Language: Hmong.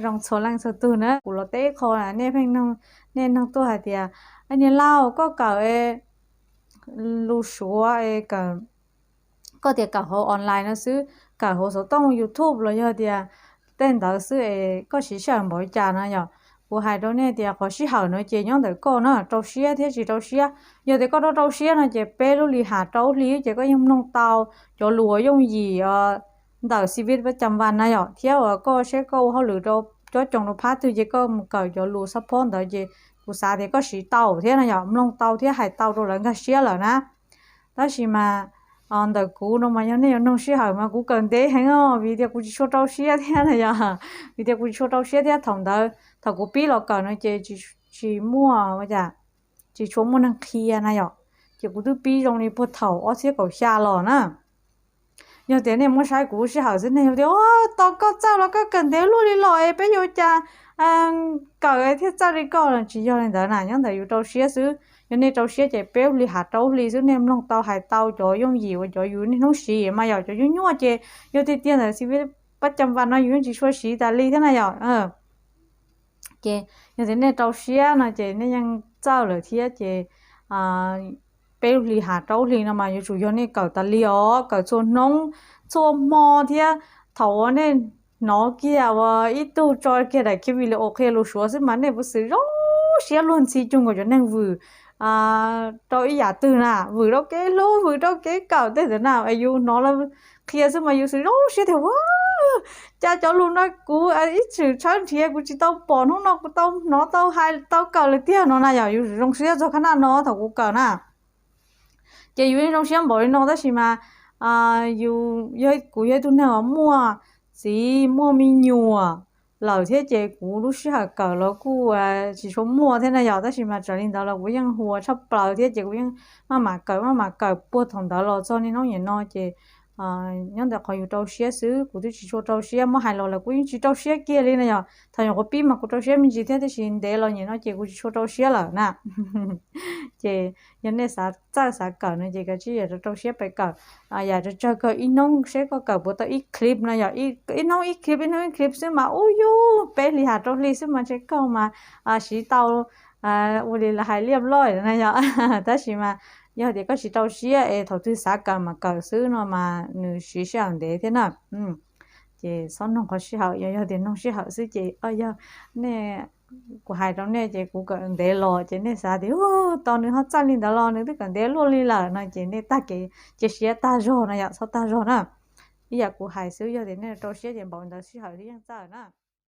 Zoo txhua leej txhua tug na, kuv los teb qho nej pheej, nej noog tuaj hais tias, niag Lauj, koj kawm lus Suav, koj tias kawm hauv online no xwb, kawm hauv xov tooj YouTube los yog tias tej ntawd xwb es koj siv sij hawm npaum li cas no yom? Kuv hais rau nej tias qhov sij hawm no ces nyob ntawm koj na, rau siab thiab tsis rau siab. Yog tias koj rau rau siab no ces peb lub lis has rau hli ces koj yeej mloog tau cov lus uas yooj yim ntawm xi vi pab cam vas na yom, thiab uas koj saib koj ua hauj lwm rau cob coos rau phab twg ces koj mus kawm cov lus xab phob ntawd ces kuv xav tias koj siv tau thiab na yom, mloog tau thiab hais tau rau lawv nkag siab lawm na. Tab sis mas ntawm kuv no mas yog nej yuav noog sij hawm mas kuv kawm ntev heev os, vim tias kuv tsis tshua rau siab thiab na yom, vim tias kuv tsis tshua rau siab thiab. Thaum ntawd thaum kuv pib los kawm no ces tsis muaj, tsis tshua muaj neeg qhia na yom, ces kuv twb pib zoo li puag thaum ob txhiab kaum xya los na. Yog tias nej muab saib kuv lub sij hawm xwb nej yuav tias, tos koj txawj los koj kawm ntev luaj li los es peb yuav cas kawm thiaj txawj li koj no. Tsis yog li ntawd na, nyob ntawm yus rau siab xwb. Yog nej rau siab ces peb lub hlis has rau hli xwb nej mloog tau hais tau cov yooj yim uas cov yus niaj hnub siv mas yom, cov nyuaj nyuaj ces yog tiag tiag ntawm xi vi pab cam vas no yus yeej tsis tshua siv tas li thiab na yom. Ces yog tias nej rau siab no ces nej yeej txawj lawm thiab ces peb lub hlis has rau hli no mas yuav tsum yog nej kawm tas li os, kawm txhua hnub txhua hmo thiab. Thaum uas nej hnov kiag uas ib tug tso kiag daim video qhia lus Suav xwb mas nej puas xwm zoo siab luag ntxhi cuag nkaus cov neeg vwm rau ib yam twg na, vwm rau kev hlub, vwm rau kev kawm tej ntawd na. Yus hnov lawv qhia xwb mas yus xwm zoo siab tias, ua cas cov lus no kuv ib txwm tshawb nrhiav kuv tsis tau pom, hnub no kuv tau hnov tau hais tau kawm lawm tiag no na yom. Yus zoo siab txog khab naj no thaum kuv kawm na. Ces yus yeej zoo siab npaum li no tab sis mas yus, kuv yog ib tug neeg uas muaj txiv muaj me nyuam lawm thiab ces kuv lub sij hawm kawm los kuj tsis tshua muaj thiab na yom. Tab sis mas txawm li ntawd los kuv yeej hu ua tshaj plaws thiab ces kuv yeej maj mam kawm maj mam kawm puag thaum ntawd los txog niaj hnub niam no ces nyob ntawm qhov yus rau siab xwb, kuv twb tsis tshua rau siab, muab hais los lawm kuv yeej tsis rau siab kiag li na yom. Thaum nyuam qhuav pib mas kuv rau siab me ntsis thiab, tiam sis ntev los niam no ces kuv tsis tshua rau siab lawm na. Ces yog nej xav txawj xav kawm no ces kav tsij yam rau rau siab pes kawm, yam tsawg tsawg kawg ib hnub seb koj kawm puas tau ib clip no yom, ib hnub ib clip ib hnub ib clip xwb mas ub yug peb hlis has rau hli xwb mas ntshe koj mas siv tau ua li lawv hais liaj loj na yom. Tab sis mas yog tias koj tsis rau siab es thaum twg xav kawm mas kawm xwb no mas nws siv sij hawm ntev thiab na. Ces txhob noog qhov sij hawm, yog, yog tias noog sij hawm xwb ces yog nej, kuv hais rau nej ces kuv kawm ntev los ces nej xav tias tos nws ho txawj li ntawd los nws twb kawm ntev luaj li lawm no ces nej tag kev cia siab tag zog no yom, txhob tag zog na. Ib yam kuv hais xwb, yog tias nej rau siab ces npaum ntawd sij hawm twb yeej txawj na.